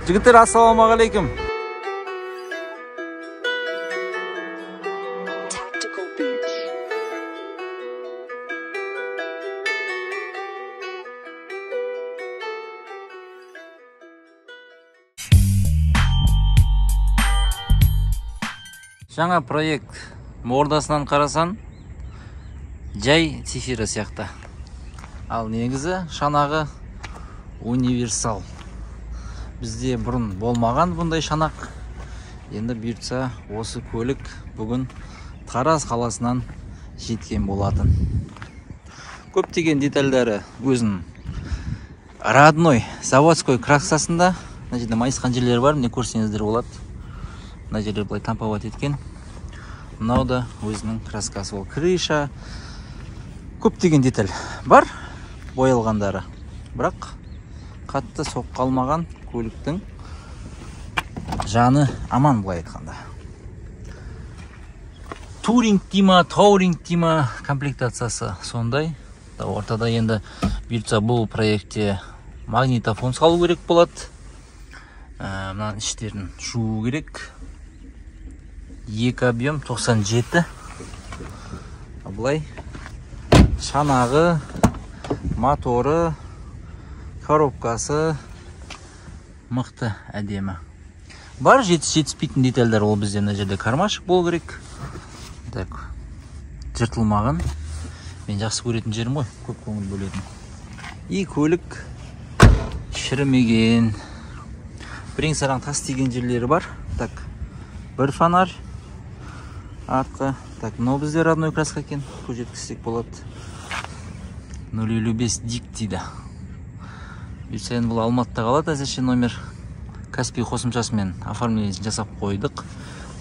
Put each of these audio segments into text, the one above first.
Жігіттер, ассалаумағалейкум. Жаңа проект мордасынан қарасан жай Цефира сияқты. Ал негізі шанағы универсал. Бізде бұрын болмаған бұндай шанақ. Енді бұйыртса осы көлік бүгін Тараз қаласынан жеткен болатын. Көптеген детальдары өзінің родной заводской краскасында. Мына жерде майысқан жерлері бар, міне көрсеңіздер болады. Мына жерлер былай тамповать еткен. Мынау да өзінің краскасы, ол крыша. Көптеген деталь бар боялғандары. Бірақ қатты соққы алмаған, көліктің жаны аман былай айтқанда. Туринг дейма, тауринг дейма, комплектациясы сондай. Ортада енді бұйыртса бұл проектте магнитофон салу керек болады. Мынаның іштерін жуу керек. 2 объем 97. Былай шанағы, моторы, коробкасы мықты, әдемі. Бар жетіспейтін детальдар, ол бізде мына жерде кармашек болу керек. Так, жыртылмаған. Мен жақсы көретін жерім ғой, көп көңіл бөлетін. И көлік шірімеген. Бірең-сараң тас тиген жерлері бар. Так, бір фонарь артқы. Так, мынау бізде родной краска екен, көз жеткізсек болады. 055 дик дейді. Бұйыртса енді бұл Алматыда қалады әзірше номер. Каспий қосымшасымен оформлениесін жасап қойдық.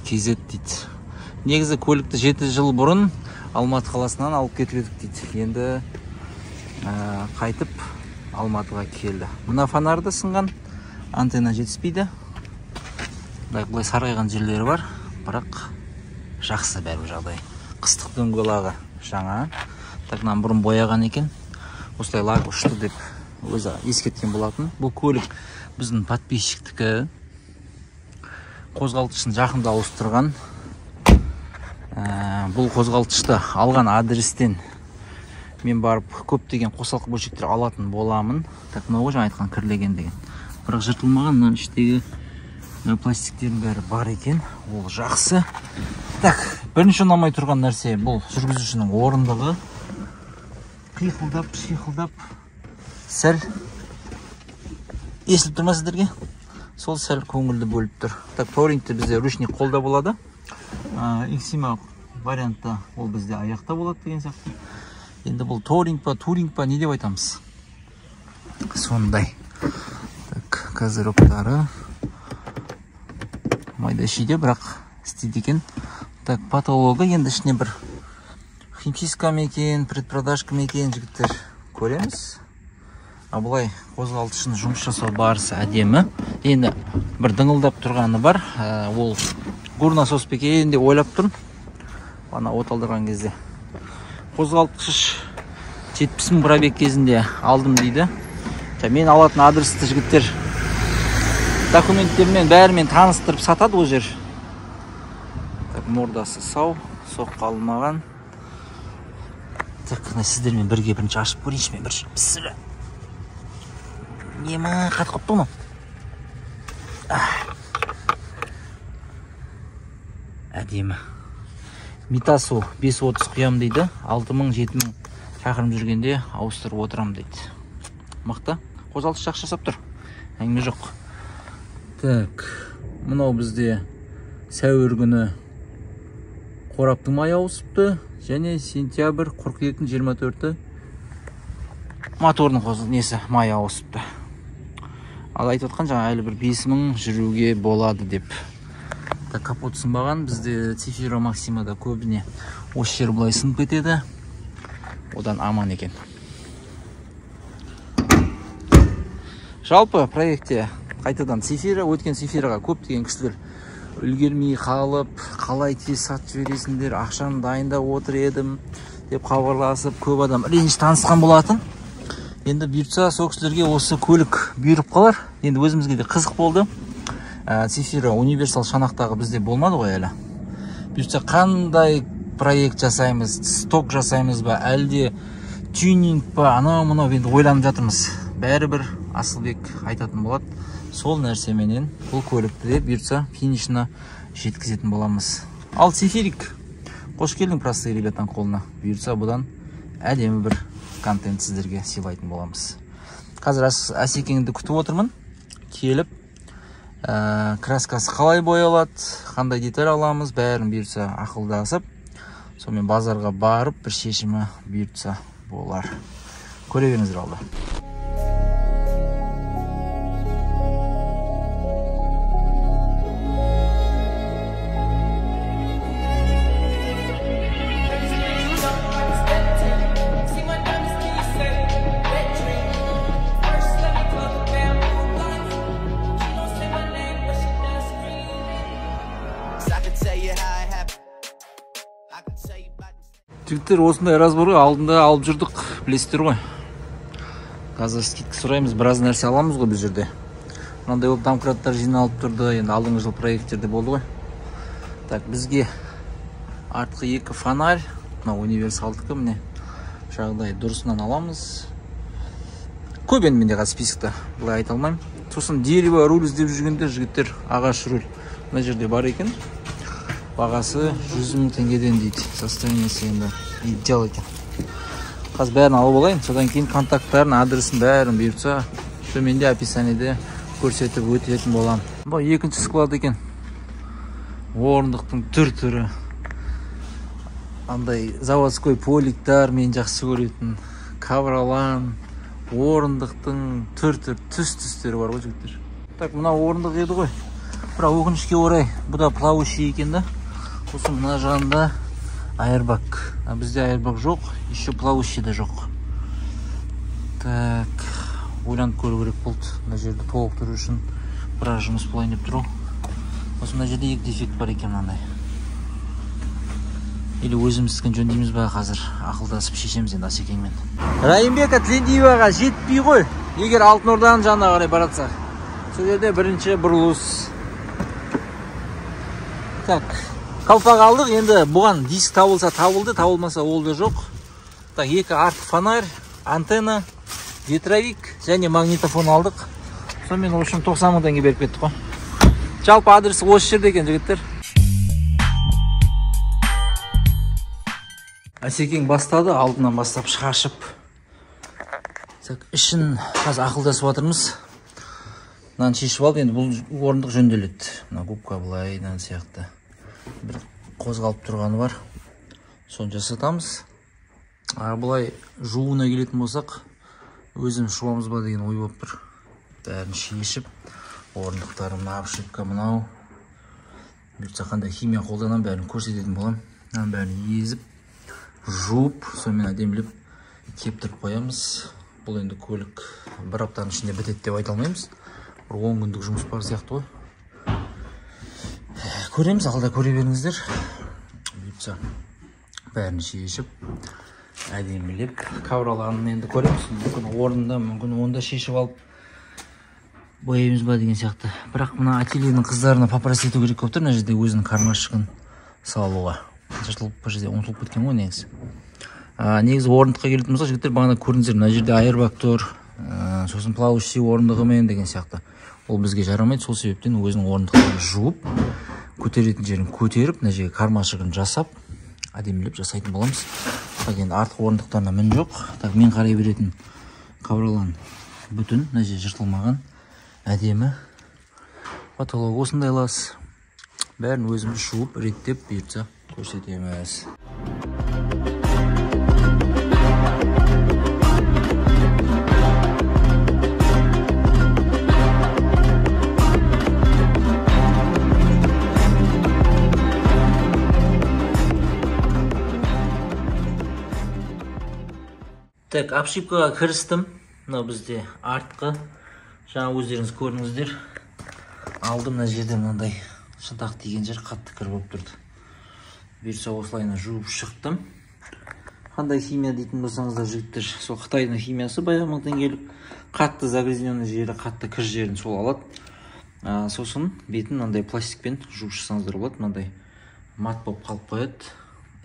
KZ дейді. Негізі көлікті 7 жыл бұрын Алматы қаласынан алып кетіп едік дейді. Енді қайтып Алматыға келді. Мына фонарь да сынған, антенна жетіспейді. Былай сарғайған жерлері бар, бірақ жақсы бәрібір жағдай. Қыстық дөңгелегі жаңа. Так, мынаны бұрын бояған екен. Осылай лак ұшты деп өзі ескерткен болатын. Бұл көлік біздің подписчиктікі. Қозғалтқышын жақында ауыстырған. Бұл қозғалтқышты алған адрестен мен барып көптеген қосалқы бөлшектер алатын боламын. Так, мынау ғой жаңа айтқан кірлеген деген. Бірақ жыртылмаған, мынаның іштегі пластиктердің бәрі бар екен. Ол жақсы. Так, бірінші ұнамай тұрған нәрсе бұл жүргізушінің орындығы. Қиқылдап, шиқылдап сәл естіліп тұр ма сіздерге? Сол сәл көңілді бөліп тұр. Так, Touringте бізде ручник қолда болады. Xima вариантта ол бізде аяқта болады деген сияқты. Енді бұл Touring па, Туринг па, не деп айтамыз? Сондай. Так, козырёктары майда шиде, бірақ істейді екен. Так, патологы енді ішіне бір химчистка ма екен, предпродажка ма екен, жігіттер, көреміз. А былай қозғалтқышының жұмыс жасау барысы әдемі. Енді бір дыңылдап тұрғаны бар. Ол гур насос па екен деп ойлап тұрмын. Ана от алдырған кезде. Қозғалтқыш 70 мың пробег кезінде алдым дейді. Мен алатын адресті жігіттер документтермен бәрімен таныстырып сатады ол жер. Так, мордасы сау, соққы алмаған. Так, мына сіздермен бірге бірінші ашып көрейінші мен бір. Бісміллә. Нема, қатып қалыпты ғой. Әдемі. Митасу 5.30 құям дейді. 6.000, 7.000 шақырым жүргенде ауыстырып отырам дейді. Мықты. Қозғалтқыш жақсы жасап тұр. Әңгіме жоқ. Так, мынау бізде сәуір күні қораптың майы ауысыпты, және сентябрь қыркүйектің 24-і мотордың несі майы ауысыпты. Ал айтып отқан жаңа әлі бір 5000 жүруге болады деп. Так, капот сынбаған. Бізде Цефира Максимада көбіне осы жер былай сынып кетеді. Одан аман екен. Жалпы проектте қайтадан Цефира, өткен Цефираға көптеген кісілер үлгермей қалып, қалай тез сатып жібересіңдер, ақшаны дайындап отыр едім деп хабарласып, көп адам реніш танысқан болатын. Енді бұйыртса сол кісілерге осы көлік бұйырып қалар. Енді өзімізге де қызық болды. Цефира универсал шанақтағы бізде болмады ғой әлі. Бұйыртса қандай проект жасаймыз, сток жасаймыз ба, әлде тюнинг па, анау мынау енді ойланып жатырмыз. Бәрібір Асылбек айтатын болады. Сол нәрсеменен бұл көлікті де бұйыртса финишына жеткізетін боламыз. Ал Цефирик, қош келдің простые ребятаның қолына. Бұйыртса бұдан әдемі бір контент сіздерге сыйлайтын боламыз. Қазір Асекеңді күтіп отырмын. Келіп, краскасы қалай боялады, қандай деталь аламыз, бәрін бұйыртса ақылдасып, сонымен базарға барып бір шешімі бұйыртса болар. Көре беріңіздер алда. Жігіттер, осындай разборға алдында алып жүрдік, білесіздер ғой. Қазір скидка сұраймыз, біраз нәрсе аламыз ғой бұл жерде. Мынандай болып домкраттар жиналып тұрды, енді алдыңғы жыл проекттерде болды ғой. Так, бізге артқы екі фонарь, мына универсалдікі, міне жағдай дұрысынан аламыз. Көп енді менде қазір списокта, былай айта алмаймын. Сосын дерево руль іздеп жүргенде жігіттер, ағаш руль мына жерде бар екен. Бағасы 100 мың теңгеден дейді. Состояниесі енді идеал екен. Қазір бәрін алып алайын, содан кейін контакттарын, адресін бәрін бұйыртса төменде описаниеде көрсетіп өтетін боламын. Бұл екінші склад екен. Орындықтың түр-түрі. Андай заводской поликтар мен жақсы көретін, ковролан, орындықтың түр-түр түс-түстері бар ғой жігіттер. Так, мына орындық еді ғой. Бірақ өкінішке орай, бұл да плавающий екен да. Сосын мына жағында аэрбаг. Бізде аэрбаг жоқ, еще плавающий да жоқ. Так, ойланып көру керек болды. Мына жерді толықтыру үшін біраз жұмыс болайын деп тұр. Сосын мына жерде екі дефект бар екен мынандай. Или өзіміздікін жөндейміз ба, қазір ақылдасып шешеміз енді Асекеңмен. Райымбека Тілендиеваға жетпей ғой, егер Алтын Орданың жанына қарай баратсақ. Сол жерде бірінші бұрылыс. Так, қалпақ алдық, енді бұған диск табылса табылды, табылмаса ол да жоқ. Так, екі артқы фонарь, антенна, ветровик және магнитофон алдық. Сонымен, в общем, 90 мың теңге беріп кеттік қой. Жалпы адресі осы жерде екен, жігіттер. Асекең бастады, алдынан бастап шашып. Так, ішін қазір ақылдасып жатырмыз. Мынаны шешіп алды, енді бұл орындық жөнделеді. Мына губка былай, мынаны сияқты. Бір қозғалып тұрғаны бар. Соны жасатамыз. Былай жууына келетін болсақ, өзім жуамыз ба деген ой болып тұр. Бәрін шешіп, орындықтары мына обшивка мынау. Бұйыртса қандай химия қолданамын, бәрін көрсететін боламын. Мынаның бәрін езіп, жуып, сонымен әдемілеп кептіріп қоямыз. Бұл енді көлік бір аптаның ішінде бітеді деп айта алмаймыз. Бір 10 күндік жұмыс бар сияқты ғой. Көреміз, алда көре беріңіздер. Бұйыртса бәрін шешіп, әдемілеп ковроланын енді көреміз. Мүмкін орнында, мүмкін онда шешіп алып бояймыз ба деген сияқты. Бірақ мына ательенің қыздарына попросить ету керек болып тұр, мына жерде өзінің кармашығын салуға. Жыртылып бұл жерде ұмытылып кеткен ғой негізі. Негізі орындыққа келетін болсақ, жігіттер, бағана көрдіңіздер, мына жерде аэрбаг тұр, сосын плавающий орындығымен деген сияқты. Ол бізге жарамайды, сол себептен өзінің орындықтарын жуып, көтеретін жерін көтеріп, мына жерге кармашығын жасап, әдемілеп жасайтын боламыз. Так, енді артқы орындықтарына мін жоқ. Так, мен қарай беретін ковролан бүтін, мына жер жыртылмаған, әдемі. Потолок осындай лас. Бәрін өзіміз жуып, реттеп, бұйыртса көрсетеміз. Так, обшивкаға кірістім. Мынау бізде артқы. Жаңа өздеріңіз көрдіңіздер. Алды мына жерде мынандай шынтақ тиген жер қатты кір болып тұрды. Бұйырса осылайына жуып шықтым. Қандай химия дейтін болсаңыздар, жігіттер, сол Қытайдың химиясы баяғы 1000 теңгелік. Қатты загрязненный жері, қатты кір жерін сол алады. Сосын бетін мынандай пластикпен жуып шықсаңыздар болады, мынандай мат болып қалып қояды.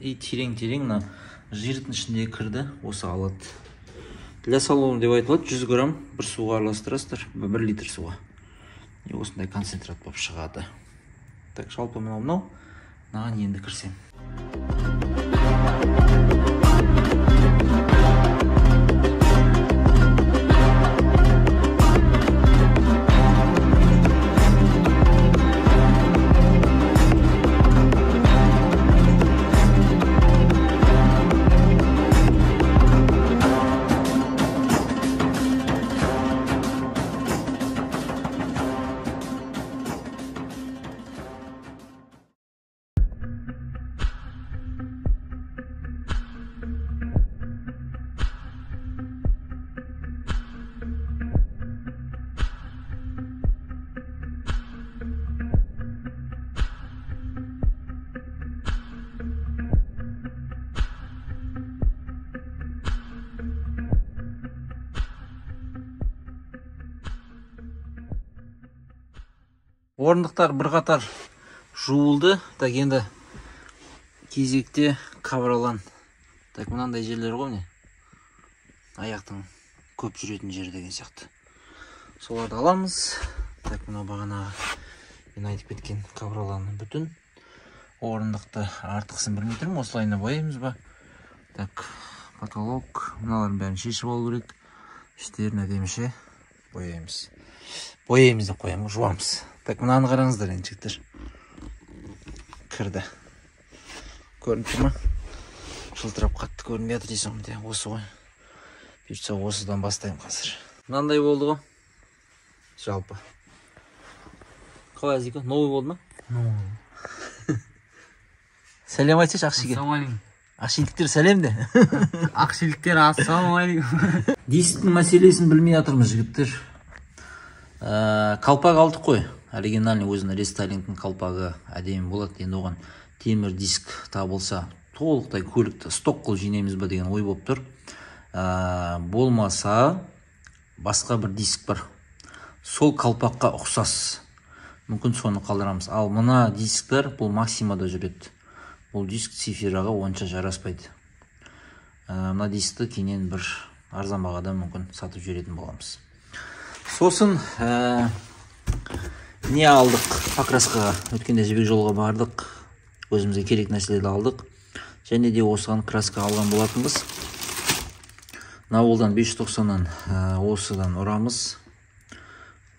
И терең-терең мына жирдің ішіндегі кірді осы алады. Для салона деп айтылады, 100 грамм бір суға араластырасыздар, 1 литр суға. И осындай концентрат болып шығады. Так, жалпы мынау, мынаған енді кірсем. Орындықтар бір қатар жуылды. Так, енді кезекте ковролан. Так, мынандай жерлер ғой міне. Аяқтың көп жүретін жері деген сияқты. Соларды аламыз. Так, мынау бағанағы мен айтып кеткен ковроланның бүтін. Орындықты артықсын білмей тұрмын, осылайына бояймыз ба? Так, потолок, мыналардың бәрін шешіп алу керек. Іштерін әдеміше бояймыз. Бояймыз деп қоямын, жуамыз. Так, мынаны қараңыздар енді, жігіттер. Кірді. Көрініп тұр ма? Жылтырап қатты көрінбей жатыр дейсің ғой, осы ғой. Бұйыртса осыдан бастаймын қазір. Мынандай болды ғой. Жалпы. Қалай, Азико? Новый болды ма? Новый. Сәлем айтсайшы Ақшиге. Ассалаумағалейкум. Ақшиліктер сәлем де. Ақшиліктер ассалаумағалейкум. Дисктің мәселесін білмей жатырмыз, жігіттер. Қалпақ алдық қой. Оригинальный өзінің рестайлингтің қалпағы әдемі болады. Енді оған темір диск табылса, толықтай көлікті сток қылып жинаймыз ба деген ой болып тұр. Болмаса басқа бір диск бар. Сол қалпаққа ұқсас. Мүмкін соны қалдырамыз. Ал мына дисктер бұл Максимада жүреді. Бұл диск Цифираға онша жараспайды. Мына дискті кейіннен бір арзан бағада мүмкін сатып жіберетін боламыз. Сосын не алдық покраскаға? Өткенде Жібек жолға бардық. Өзімізге керек нәрселерді алдық. Және де осыған краска алған болатынбыз. Наволдан 590-нан осыдан ұрамыз.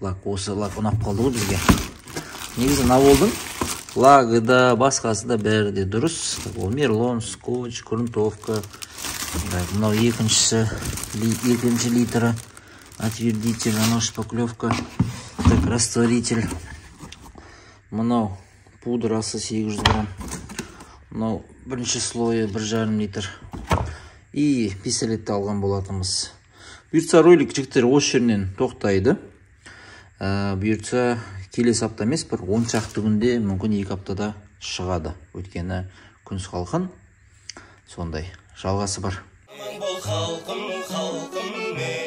Лак, осы лак ұнап қалды ғой бізге. Негізі Наволдың лагы да, басқасы да бәрі де дұрыс. Ол мерлон, скотч, грунтовка. Мынау екіншісі, екінші литрі. Отвердитель, анау шпаклевка, так, растворитель. Мынау пудрасы 800 грамм. Мынау бірінші слойы 1,5 литр. И пистолетті алған болатынбыз. Бұйыртса ролик, жігіттер, осы жерінен тоқтайды. Бұйыртса келесі апта емес, бір 10 шақты күнде, мүмкін 2 аптада шығады. Өйткені күн салқын, сондай жалғасы бар. Аман бол халқым, халқым.